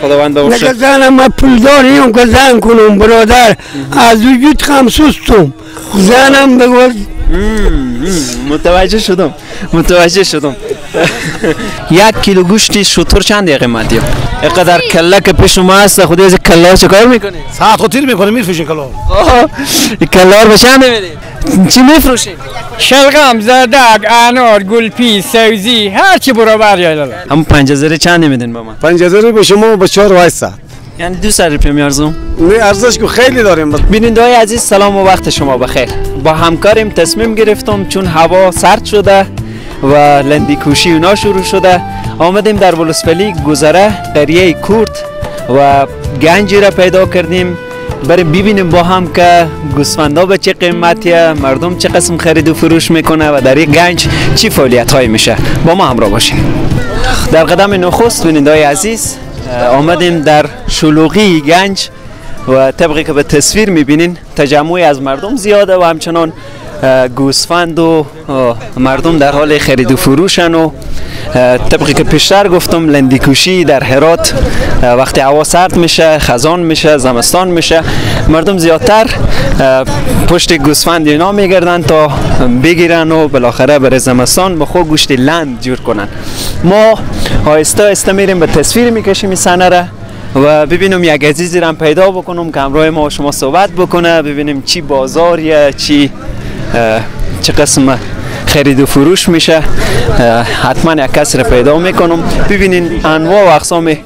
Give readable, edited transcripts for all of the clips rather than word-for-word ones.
خداوند ببخشه. نگه زنم من پولداریم که زن کنم برادر، از وجود خم سستم زنم بگو. متوجه شدم، متوجه شدم. 1 کیلو گوشت شتر چند قیمتیه؟ اینقدر کله که پیش ما هست، خودی از کله چه کار میکنی؟ ساعت خود تیر میکنه، میفروشین کله. کله رو به چند میدی؟ چی میفروشین؟ شلغم، زردک، انار، گلپی، سوزی، هر چی برابر یالا. هم 5000 چند میدین به من؟ 5000 به شما به 4.800. یعنی 200 روپیه میارزم؟ نه ارزش که خیلی داریم. بیننده های عزیز سلام و وقت شما بخیر. با همکاریم تصمیم گرفتم چون هوا سرد شده و لندی کوشی اونا شروع شده، آمدیم در ولسوالی گذره قریه کورت و گنجی را پیدا کردیم، بریم ببینیم با هم که گوسفندا به چه قیمتیه، مردم چه قسم خرید و فروش میکنه و در این گنج چی فعالیت های میشه. با ما همراه باشین. در قدم نخست بیننده های عزیز آمدیم در شلوغی گنج و طبقی که به تصویر میبینین تجمعی از مردم زیاده و همچنان گوسفند و مردم در حال خرید و فروشن و طبقی که پیشتر گفتم لندیکوشی در هرات وقتی هوا سرد میشه، خزان میشه، زمستان میشه، مردم زیادتر پشت گوسفند اینا میگردن تا بگیرن و بالاخره برای زمستان به خود گوشت لند جور کنن. ما آهسته آهسته میریم به تصویر میکشیم این صحنه را و ببینم یک عزیزی را پیدا بکنم که همراه ما و شما صحبت بکنه، ببینیم چی بازاریه، چی چه قسم خرید و فروش میشه. حتما یک کس را پیدا میکنم. ببینین انواع و اقسام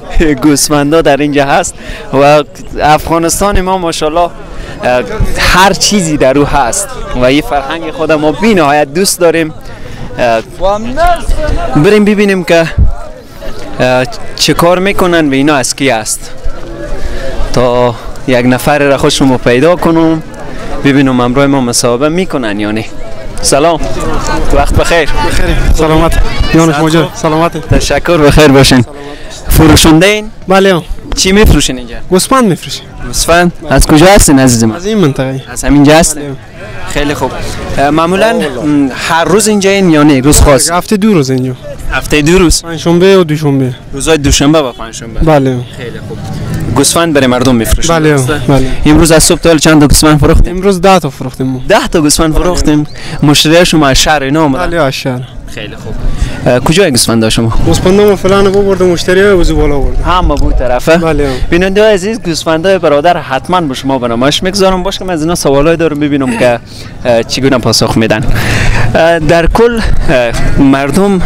گوسفندا در اینجا هست و افغانستان ما ماشاءالله هر چیزی در او هست و این فرهنگ خود ما بی نهایت دوست داریم. بریم ببینیم که چه کار میکنن و اینا از کی است تا یک نفر را خوشم پیدا کنم، ببینم همراه ما مصاحبه میکنن یا نه. سلام، وقت بخیر. بخیر، سلامت. جان شما جان سلامت. تشکر، بخیر باشین. فروشنده این؟ بله. چی میفروشین اینجا؟ گوسفند میفروشیم. گوسفند؟ از کجا هستین عزیز من؟ از این منطقه. از همینجا هستین؟ خیلی خوب. معمولا هر روز اینجا این یا نه روز خاص؟ هفته 2 روز اینجا. هفته 2 روز؟ پنجشنبه و دوشنبه. روزای دوشنبه و پنجشنبه. بله. خیلی خوب. گوسفند برای مردم میفروشیم. بله بله. امروز از صبح تا چند تا گوسفند فروختیم؟ امروز 10 تا فروختیم. 10 تا گوسفند فروختیم. مشتری شما از شهر اینا اومدن؟ بله از شهر. خیلی خوب. کجای گوسفندا شما؟ گوسفندا فلان بردم، مشتری ها وزو بالا بردم. همه بود طرفه؟ بله. بیننده عزیز گوسفندای برادر حتما به شما برنامه‌اش میگذارم. باش که من از اینا سوالای دارم ببینم که چگونه پاسخ میدن. در کل مردم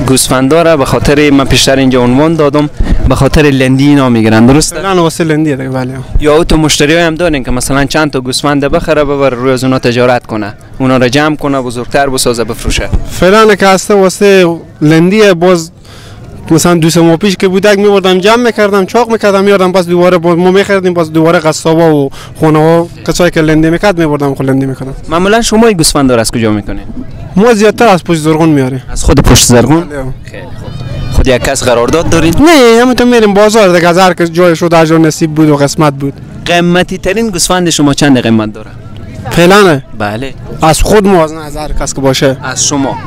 گوسفندا را به خاطر من پیشتر اینجا عنوان دادم به خاطر لندی اینا میگیرن، درسته؟ فلان واسه لندی دیگه. بله. یا تو مشتری هم دارین که مثلا چند تا گوسفند بخره ببره روی از اونا تجارت کنه، اونا را جمع کنه بزرگتر بسازه بفروشه؟ فلان که هسته واسه لندیه. باز مثلا 2-3 ماه پیش که بودک میبردم جمع میکردم، چاق میکردم، میاردم باز دوباره ما میخریدیم، باز دوباره قصابا و خونه ها کسایی که لنده میکرد میبردم خود لنده میکردم. معمولا شما این گوسفند از کجا میکنین؟ ما زیادتر از پشت زرغون میاریم. از خود پشت زرغون؟ خیلی خوب. خود یک کس قرارداد دارین؟ نه، همونطور میریم بازار دیگه، از هر کس جای شد هر جا نصیب بود و قسمت بود. قیمتی ترین گوسفند شما چند قیمت داره؟ فعلا؟ بله. از خود ما، از هر کس که باشه. از شما؟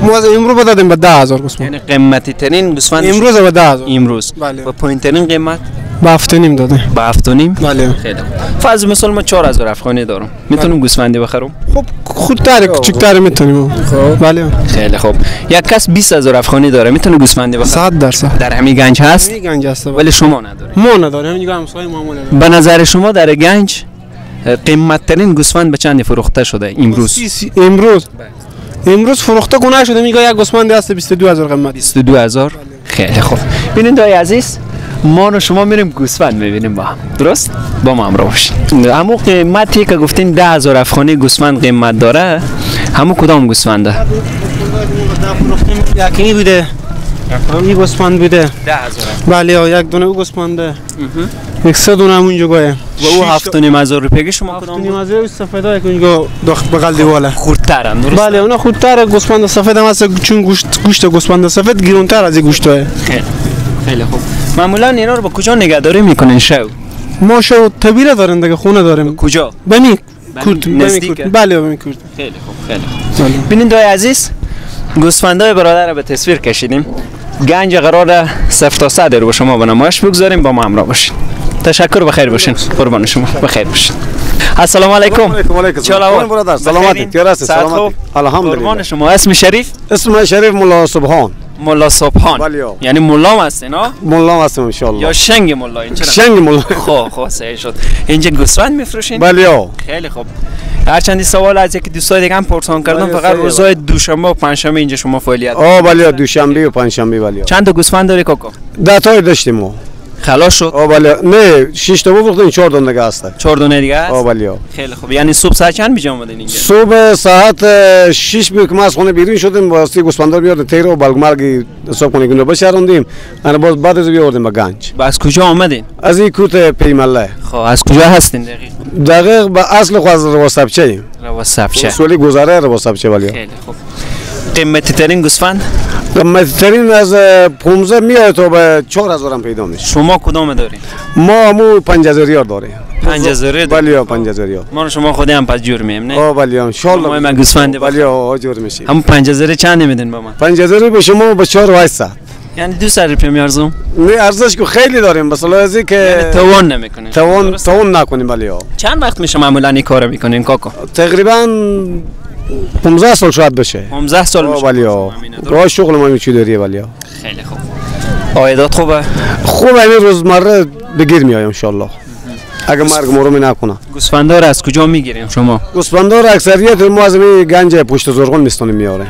ما از امروز بدادیم به 10000 گوسفند. یعنی قیمتی ترین گوسفند امروز به 10000. امروز. بله. و پایین ترین قیمت؟ به 7.5 داده. به 7.5؟ بله. خیلی خوب. فرض مثال من 4000 افغانی دارم، میتونم گوسفندی بخرم؟ خب خودتر کوچکتر میتونیم. خب بله. خیلی خوب. یک کس 20000 افغانی داره، میتونه گوسفندی بخره؟ 100%. در همین گنج هست؟ همین گنج هست. ولی شما ندارید. ما نداریم، همین همسایه معمولی. به نظر شما در گنج قیمت ترین گوسفند به چند فروخته شده امروز؟ امروز امروز فروخته کنه شده میگه یک گوسفند هست 22000 قیمت. 22000. خیلی خوب. بیننده عزیز ما و شما میریم گوسفند میبینیم با هم، درست؟ با ما همراه باشید. همون قیمتی که گفتین 10000 افغانی گوسفند قیمت داره، همون کدام گوسفنده؟ یکی بوده، این گوسفند بوده 10000. بله، یک دونه او گوسفنده، یک سه دونه همونجا گوه و او 7,500 روپیه شما کدام؟ 7,500 سفیدا که اونجا داخل بغل دیواله خردترن، درست؟ بله، اونا خردتر. گوسفند سفید هم هست، چون گوشت گوسفند سفید گرونتر از این گوشتاه. خیلی خیلی خوب. معمولا اینا رو با کجا نگهداری میکنین شو؟ ما شو طبیله داریم دیگه، خونه داریم. کجا؟ بمی کورت. نزدیکه؟ بله بمی کورت. خیلی خوب، خیلی خوب. ببینید دوای عزیز، گوسفندای برادر رو به تصویر کشیدیم. گنج قرار 0 تا 100 رو به شما به نمایش بگذاریم، با ما همراه باشین. تشکر، بخیر باشین. قربان شما، بخیر باشین. السلام علیکم. سلام برادر، سلامتی. سلامتی، الحمدلله. قربان شما. اسم شریف؟ اسم شریف مولا سبحان. مولا سبحان، یعنی ملا هستین ها؟ ملا هستم ان شاء الله. یا شنگ ملا؟ این چرا شنگ ملا. خب صحیح شد. اینجا گوسفند میفروشین؟ بله. خیلی خوب. هرچند سوال از یکی دوستای دیگه هم پرسان کردم، فقط روزای دوشنبه و پنجشنبه اینجا شما فعالیت؟ بله، دوشنبه و پنجشنبه. بله. چند تا گوسفند داری کاکا؟ 10 تا داشتیم ما. خلاص شد؟ بله. نه 6 تا فروختیم، 4 دونه دیگه هست. 4 دونه دیگه هست؟ بله. خیلی خوب. یعنی صبح ساعت چند بیجا اومدین اینجا؟ صبح ساعت 6 بود که ما از خونه بیرون شدیم، واسه گوسفندا بیاردیم تیر و بلغمرگ حساب کنیم که بشروندیم. انا باز بعد از بیاوردیم به گنج. از کجا آمدین؟ از این کوت پیمله. خب از کجا هستین دقیق؟ دقیق به اصل خو از رواسبچه. رواسبچه. اصولی گذره رواسبچه. بله. خیلی خوب. قیمتی ترین گوسفند؟ قیمتی ترین از 15 میاد تا به 4000 هم پیدا میشه. شما کدام دارین؟ ما همو 5000 ریال داریم. 5000 ریال؟ بله 5000 ریال. ما شما خودی هم پس جور میم نه؟ بله ان شاء الله. ما گوسفند بله جور میشه. هم 5000 چند میدین به من؟ 5000 به شما به 4800. یعنی 200 روپیه میارزم؟ نه ارزش که خیلی داریم، مثلا از اینکه یعنی توان نمیکنیم. توان نکنیم. بله. چند وقت میشه معمولا این کارو میکنین کاکا؟ تقریبا 15 سال شاید بشه. 15 سال میشه. بله. راه شغل ما چی داریه. بله. خیلی خوب. عایدات خوبه؟ خوب، همین روزمره بگیر میایم ان شاء الله. اگه مرگ مرمی نکنه. گوسفندار از کجا میگیریم شما؟ گوسفندار اکثریت ما از این گنج پشت زرغون میستونیم میاره.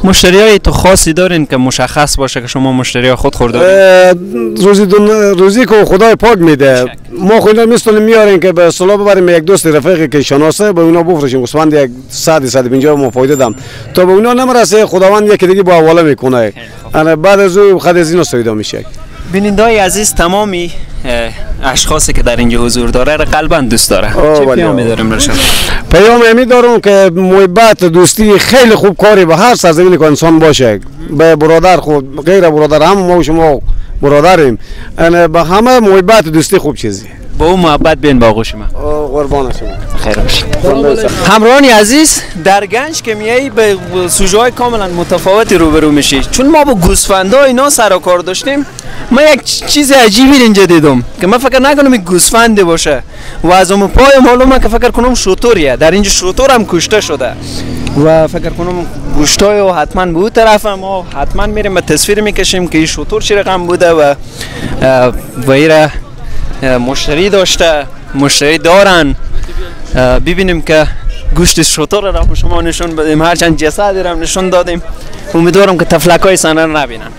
مشتریای تو خاصی دارین که مشخص باشه که شما مشتری خود خورده؟ روزی که خدای پاک میده ما خود میستونیم میاریم که به اصطلاح ببریم یک دوست رفیقی که شناسه به اونا بفروشیم. گوسفند یک 100 150 ما فایده دم تا به اونا نمرسه، خداوند یکی دیگه با حواله میکنه. انا بعد از او خود از اینا سودا میشه. بینندای عزیز، تمامی اشخاصی که در اینجا حضور داره را قلبا دوست داره. چه پیامی داریم برشان؟ پیام همی دارم که محبت دوستی خیلی خوب کاری به هر سرزمینی که انسان باشه، به برادر خود غیر برادر هم ما و شما برادریم، به همه محبت دوستی خوب چیزی. با اون محبت بین با آغوش من. قربان شما. خیر باشید. همراهان عزیز، در گنج که میایی به سوژه های کاملا متفاوتی روبرو میشی. چون ما با گوسفندا اینا سر و کار داشتیم، من یک چیز عجیبی اینجا دیدم که من فکر نکنم این گوسفند باشه و از اون پای معلومه که فکر کنم شتریه. در اینجا شتر هم کشته شده و فکر کنم گوشتای و حتما به اون طرف ما حتما میریم و تصویر میکشیم که این شتر چه رقم بوده و ایره مشتری داشته، مشتری دارن. ببینیم که گوشت شتر را شما نشون بدیم، هرچند جسد را نشون دادیم. امیدوارم که تفلک های سنه را نبینن.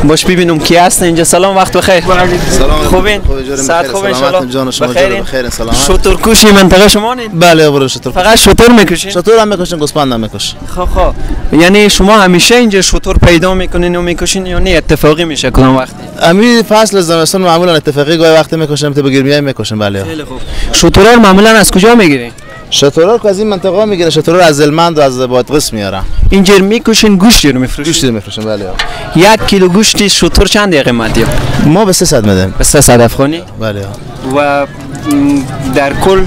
باش ببینم کی هست اینجا. سلام، وقت بخیر. سلام، خوبین؟ ساعت خوب ان شاء الله. بخیر، بخیر، سلامت. شتر کشی منطقه شما نید؟ بله برو شتر. فقط شتر میکشین؟ شتر هم میکشین، گوسفند هم میکشین. خب یعنی شما همیشه اینجا شتر پیدا میکنین و میکشین یا نه اتفاقی میشه کدام وقتی؟ امی فصل زمستان معمولا اتفاقی گاهی وقتی میکشیم تا بگیر میایم میکشیم. بله. خیلی خوب. شترها معمولا از کجا میگیرین؟ شترها که از این منطقه میگیره، شترها از زلمند و از بادغیس میارن. اینجا میکشین گوشت رو میفروشین؟ گوشت میفروشیم بله. یک کیلو گوشت شتر چند قیمتیه؟ ما به 300 میدیم. به 300 افغانی؟ بله. و در کل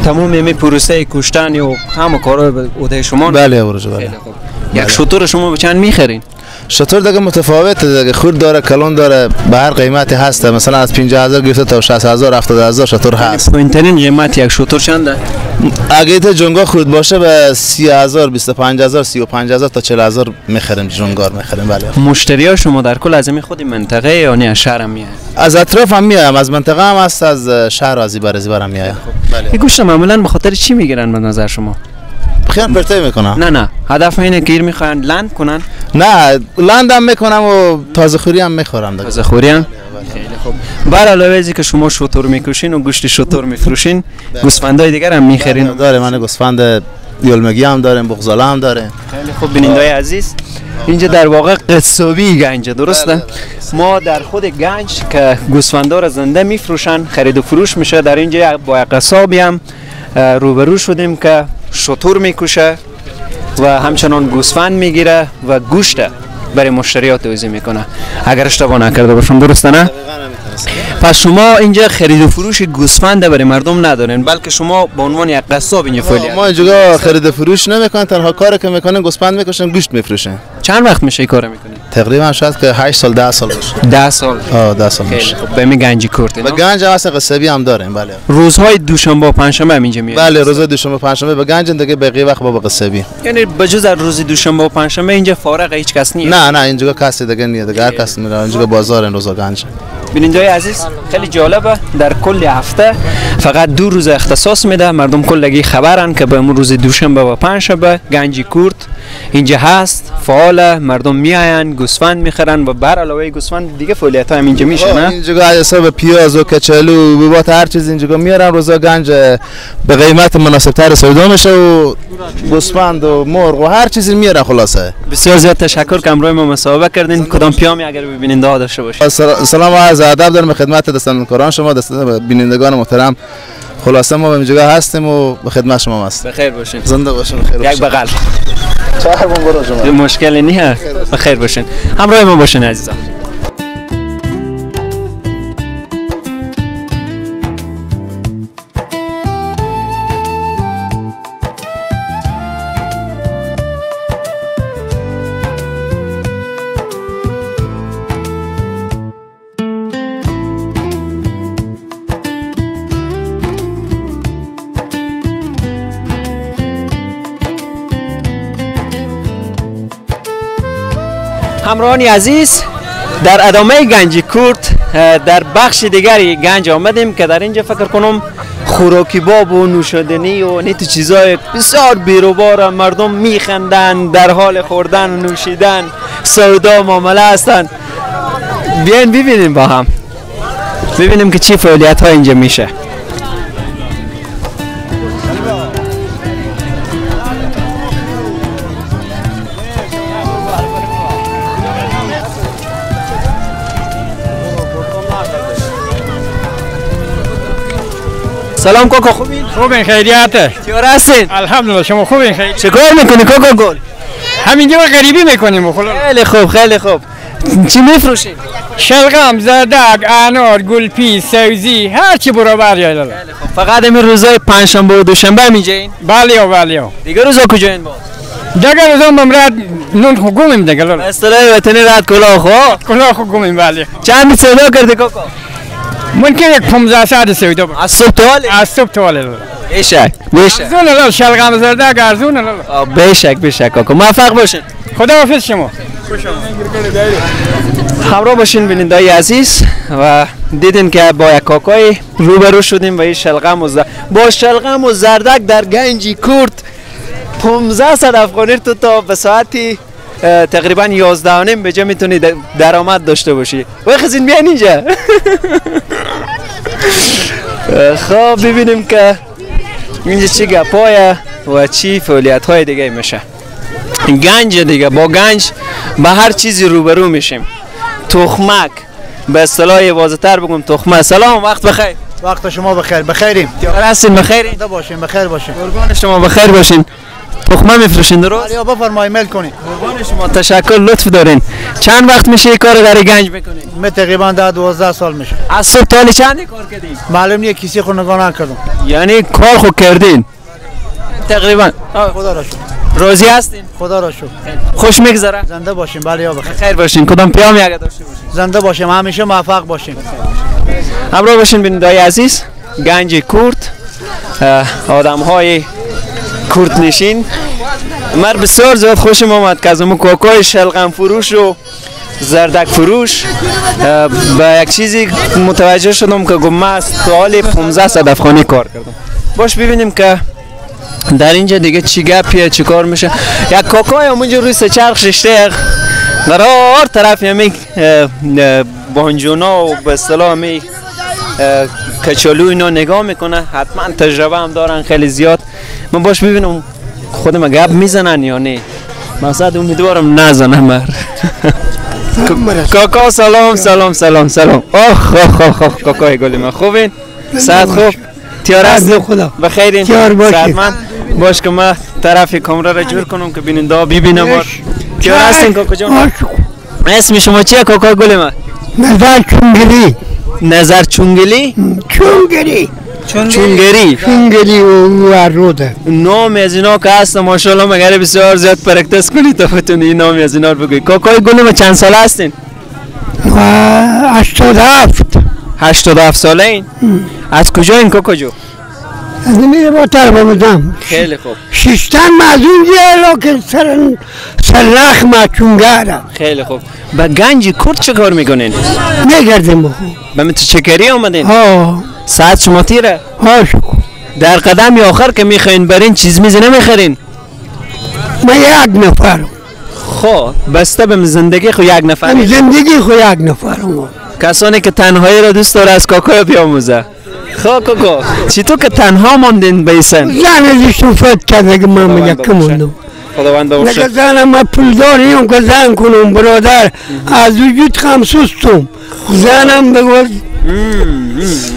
تمام می پروسه کشتن یا همه کارا به عهده شما؟ بله برو بله. یک شتر شما به چند میخرین؟ شتر دیگه متفاوته دیگه، خرد داره، کلون داره، به هر قیمتی هست. مثلا از 50000 گرفته تا 60000 70000 شتر هست. پایین‌ترین قیمت یک شتر چنده؟ اگه تا جنگا خرد باشه به 30000 25000 35000 تا 40000 میخریم، جنگار میخریم. بله. مشتری ها شما در کل از همین خود منطقه یا نه شهر هم میاد؟ از اطراف هم میایم، از منطقه هم هست، از شهر از ایبر هم میایم. بله. این گوشت معمولا به خاطر چی میگیرن به نظر شما؟ خیلی پرته میکنم. نه نه، هدف اینه که میخوان لند کنن؟ نه، لند هم میکنم و تازه خوری هم میخورم. تازه خوری هم؟ خیلی خوب. بر علاوه از اینکه شما شتر میکشین و گوشت شتر میفروشین، گوسفندای دیگر هم میخرین؟ داره، من گوسفند یلمگی هم داریم، بغزاله هم داریم. خیلی خوب. بینندای عزیز، اینجا در واقع قصابی گنج، درسته؟ ما در خود گنج که گوسفندا را زنده میفروشن، خرید و فروش میشه، در اینجا با قصابی هم روبرو شدیم که شتر میکشه و همچنان گوسفند میگیره و گوشت برای مشتریات توزیع میکنه. اگر اشتباه نکرده باشم، درسته نه؟ پس شما اینجا خرید و فروش گوسفند برای مردم ندارین، بلکه شما به عنوان یک قصاب اینجا فعالیت. ما اینجا خرید و فروش نمیکنن، تنها کاری که میکنن گوسفند میکشن، گوشت میفروشن. چند وقت میشه این کارو میکنید؟ تقریبا شاید که 8 سال 10 سال باشه. 10 سال. 10 سال میشه. خب به می گنجی کرد. به گنج هم اصلا قصبی هم داریم. بله. روزهای دوشنبه و پنجشنبه هم اینجا میاد. بله روزهای دوشنبه و پنجشنبه به گنج، دیگه بقیه وقت با قصبی. یعنی به جز از روز دوشنبه و پنجشنبه اینجا فارغ هیچ کس نیست. نه نه اینجا کسی دیگه نیست، دیگه هر کس میره اینجا بازار این روزا گنج. بیننده‌های عزیز خیلی جالبه، در کل هفته فقط 2 روز اختصاص میده، مردم کلگی خبرن که به روز دوشنبه و پنجشنبه گنجی کرد اینجا هست، فعال، مردم میآیند گوسفند میخرن و بر علاوه گوسفند دیگه فعالیت ها هم اینجا میشه. نه اینجا حساب پیاز و کچالو و بابت هر چیز اینجا میارن، روزا گنج به قیمت مناسب تر سودا میشه و گوسفند و مرغ و هر چیزی میارن. خلاصه بسیار زیاد تشکر که همراه ما مصاحبه کردین. کدام پیامی اگر ببیننده ها داشته باشید؟ سلام و عرض ادب دارم خدمت دستانداران شما، دست بینندگان محترم. خلاصه ما به اینجا هستیم و به خدمت شما هستیم. بخیر باشین. زنده باشین. بخیر باشین. یک بغل. چهار مشکلی نیست. بخیر باشین. همراه ما باشین عزیزان. همراهان عزیز، در ادامه گنجی کرد در بخش دیگری گنج آمدیم که در اینجا فکر کنم خوراکی باب و نوشیدنی و نیت چیزای بسیار بیروبار، مردم میخندن در حال خوردن و نوشیدن، سودا معامله هستند. بیاین ببینیم با هم، ببینیم که چی فعالیت ها اینجا میشه. سلام کاکا، خوبین؟ خوبین، خیریته. چطور هستین؟ الحمدلله، شما خوبین؟ خیلی. چه کار میکنی کاکا گل؟ همینجا غریبی میکنیم خلا. خیلی خوب خیلی خوب. چی میفروشین؟ شلغم، زردک، انار، گلپی، سبزی، هر چی برابر یالا. خیلی خوب. فقط همین روزای پنجشنبه و دوشنبه اینجا؟ بله بله. دیگه روزا کجاین باز؟ دیگه روزا ممرد نون خو گمیم دیگه. اصطلاح وطنی رد کلاه خو. کلاه خو گمیم بله. چند سودا کردی کاکا؟ ممکن یک 15 ساعت سودا. از صبح تا حاله؟ از صبح تا حاله. بیشک بیشک. ارزون لالا، شلغم زردک ارزون لالا. بیشک بیشک کاکا، موفق باشین. خدا حافظ شما. همراه باشین بیننده‌های عزیز و دیدین که با یک کاکای روبرو شدیم و این شلغم و با شلغم و زردک در گنجی کرد 1500 افغانی تو تا به ساعتی تقریبا 11:30 به جا میتونی درآمد داشته باشی. وای خزین بیاین اینجا. خب ببینیم که اینجا چی گپایه و چی فعالیت های دیگه میشه. گنج دیگه، با گنج به هر چیزی روبرو میشیم. تخمک، به اصطلاح واضح تر بگم تخمه. سلام، وقت بخیر. وقت شما بخیر. بخیریم. هستین؟ بخیرین. باشین، بخیر باشین. قربان شما، بخیر باشین. تخمه میفروشین درست؟ یا بفرمایید میل کنید. قربان شما، تشکر، لطف دارین. چند وقت میشه این کار در گنج میکنین؟ من تقریبا 10 12 سال میشه. از صبح تا چند کار کردین؟ معلوم نیست، کسی خو نگاه نکردم. یعنی کار خو کردین؟ تقریبا. خدا را شکر. راضی هستین؟ خدا را شکر. خوش میگذره؟ زنده باشین. بله یا بخیر. خیر باشین. کدام پیامی اگه داشته باشین؟ زنده باشیم، همیشه موفق باشیم. همراه باشین بیننده‌های عزیز. گنج کرد، آدم‌های کرد نشین. من بسیار زیاد خوشم آمد که از اون کاکای شلغم فروش و زردک فروش به یک چیزی متوجه شدم که گم من از حال 1500 افغانی کار کردم. باش ببینیم که در اینجا دیگه چی گپیه، چی کار میشه. یک کاکای همونجا روی سه چرخ ششته قرار طرف همی بانجونا و به اصطلاح همی کچالو اینا نگاه میکنه، حتما تجربه هم دارن خیلی زیاد. من باش ببینم خودم گپ میزنن یا نه. مقصد امیدوارم نزنم. مر کاکا سلام سلام سلام سلام. آخ آخ آخ آخ کاکای گل من، خوبین؟ ساعت خوب؟ تیار هستین؟ خدا بخیرین؟ تیار باشین. باش که من طرف کامرا را جور کنم که بیننده ها ببینم. تیار هستین کاکا جان؟ اسم شما چیه کاکا گل من؟ نظر چونگلی. نظر چونگلی؟ چونگلی. چونگری. چونگری و روده. نام از اینا که هست ماشاءالله، مگر بسیار زیاد practice کنی تا بتونی این نام از اینا رو بگویی. کاکای گل ما چند ساله هستین؟ 87. 87 ساله این؟ از کجا این کاکا جو؟ از میره با طرف بودم. خیلی خوب. شیشتن مزون یه که سرنخ ما چونگرم. خیلی خوب. با گنج کرد چه کار میکنین؟ میگردیم بخو. به متر چکری آمدین؟ ها. ساعت شما تیره؟ ها شکر. در قدم یا آخر که میخواین برین چیز میزه نمیخرین؟ من یک نفرم. خب بسته به زندگی خو یک نفر. زندگی خو یک نفرم. کسانی که تنهایی را دوست داره از کاکا بیاموزه. خب کاکا چطور که تنها ماندین بیسن؟ زن ازش فوت کرده که من یکی موندم. خداوند ببخشه. نگه زنم من پول داریم که زن کنم برادر، از وجود خم سستم. زنم بگو.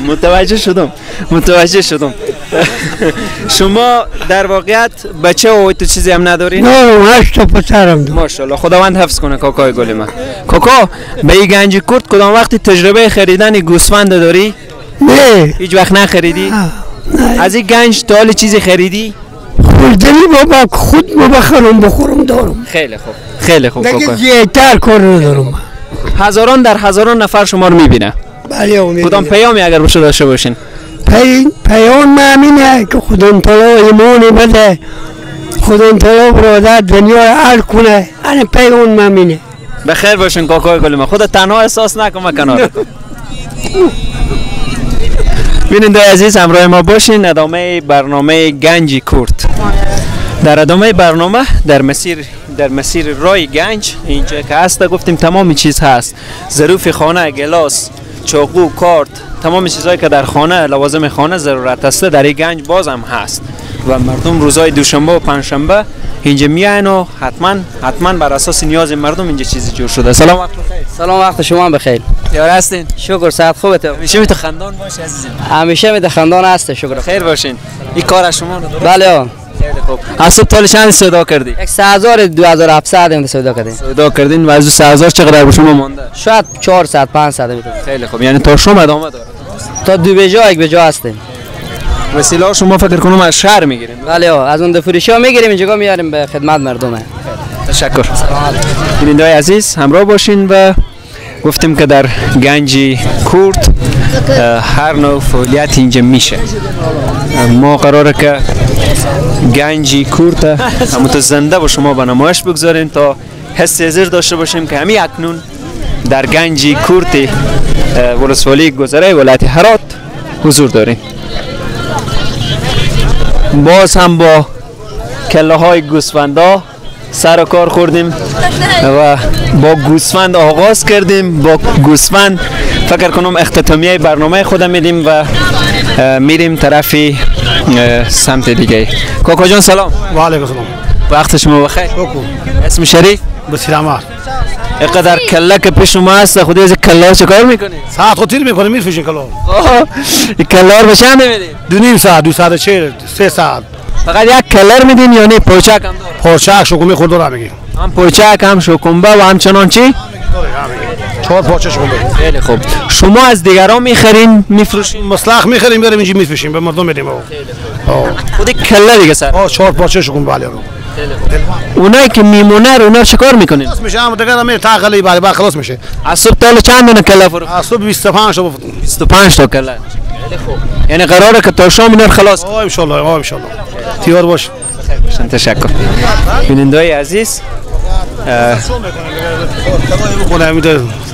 متوجه شدم، متوجه شدم. شما در واقعیت بچه و تو چیزی هم ندارین؟ نه، 8 تا پسرم دارم. ماشاءالله، خداوند حفظ کنه کاکای گل من. کاکا به این گنج کرد کدام وقتی تجربه خریدن گوسفند داری؟ نه. هیچ وقت نخریدی؟ نه. از این گنج تا حال چیزی خریدی؟ خوردنی بابا خود ما بخرم بخورم دارم. خیلی خوب، خیلی خوب کاکا. دیگه زیادتر کار ندارم. هزاران در هزاران نفر شما رو میبینه. بله. کدام پیامی اگر باشه داشته باشین؟ پیام من اینه که خدا تعالی ایمان بده، خدا تعالی برادر دنیا رو حل کنه. این پیام من اینه. بخیر باشین کاکای گل من. خود تنها احساس نکن، من کنارت. بیننده عزیز همراه ما باشین. ادامه برنامه گنج کرد. در ادامه برنامه در مسیر رای گنج اینجا که هست گفتیم تمام چیز هست، ظروف خانه، گلاس، چاقو، کارت، تمام چیزهایی که در خانه لوازم خانه ضرورت است در این گنج بازم هست و مردم روزهای دوشنبه و پنجشنبه اینجا میاین و حتما بر اساس نیاز مردم اینجا چیزی جور شده. سلام وقت بخیر. سلام وقت شما هم بخیر. یار هستین؟ شکر، صحت خوبته. همیشه می خندان باشی عزیزم. همیشه می خندان هست، شکر. خیر باشین. این کار از شما رو درست؟ بله. خیلی خوب. از صبح تا چند سودا کردی؟ 3000 2700 هم سودا کردیم. سودا کردین و از 3000 چقدر به شما مانده؟ شاید 400 500 میتونه. خیلی خوب، یعنی تا شما ادامه داره. تا دو بجا یک بجا هستیم. وسیله شما فکر کنم از شهر میگیریم. بله، از اون فروشی میگیریم اینجا میاریم به خدمت مردم. تشکر. بیننده‌های عزیز همراه باشین و گفتیم که در گنج کرد هر نوع فعالیت اینجا میشه. ما قراره که گنج کرد همونطور زنده با شما به نمایش بگذاریم تا حس زیر داشته باشیم که همین اکنون در گنج کرد ولسوالی گذره ولایت هرات حضور داریم. باز هم با کله های گوسفندا سر و کار خوردیم و با گوسفند آغاز کردیم، با گوسفند فکر کنم اختتامیه برنامه خودم میدیم و میریم طرف سمت دیگه. کاکا جان سلام. و علیکم سلام. وقت شما بخیر. اسم شریف؟ بسیر عمر. اینقدر کله که پیش شما هست خودی از کله چه کار میکنی؟ ساعت خود تیر میکنه میفروشین کله. این کله رو به چند میدین؟ 2.5 ساعت، 2 ساعت 40، 3 ساعت. فقط یک کلر میدین یا نه پوچک هم داره؟ پوچک شکمه خود داره میگیم. هم پوچک هم شکمبه و همچنان چی؟ 4 پارچه شکمبه. خیلی خوب. شما از دیگران میخرین میفروشین؟ مسلخ میخریم بریم اینجا میفروشیم به مردم میدیم. خود کله دیگه سر. 4 پارچه شکمبه علی. اونایی که میمونه رو اونا چیکار میکنین؟ خلاص میشه هم دیگه می تاقلی بعد خلاص میشه. از صبح تا چند دونه کله فروخت؟ از صبح 25 تا. 25 تا کله. خیلی خوب. یعنی قراره که تا شام اینا خلاص. ان شاء الله ان شاء الله. تیار باش. تشکر. بیننده‌های عزیز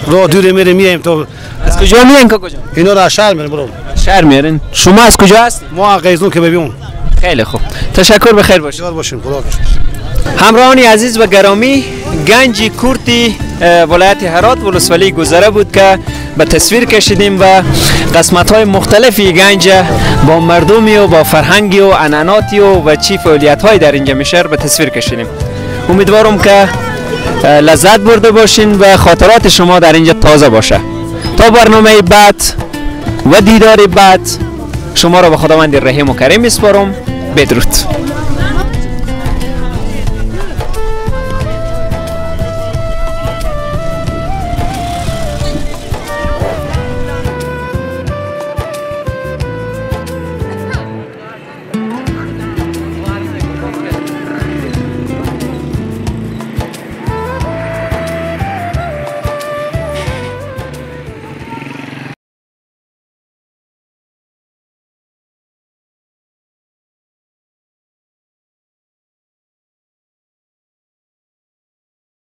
راه دور میریم میایم تو. از کجا میان کجا؟ اینا را شهر میریم برو. شهر میرین. شما از کجا هستید؟ ما قیزون که ببینیم. خیلی خوب. تشکر، بخیر باشید. باشین، خدا حافظ. همراهان عزیز و گرامی، گنج کورتی ولایت هرات ولسوالی گذره بود که به تصویر کشیدیم و قسمت های مختلفی گنج با مردمی و با فرهنگی و عنعناتی و چی فعالیت های در اینجا میشه به تصویر کشیدیم. امیدوارم که لذت برده باشین و خاطرات شما در اینجا تازه باشه. تا برنامه بعد و دیدار بعد شما را به خداوند رحیم و کریم میسپارم. بدرود.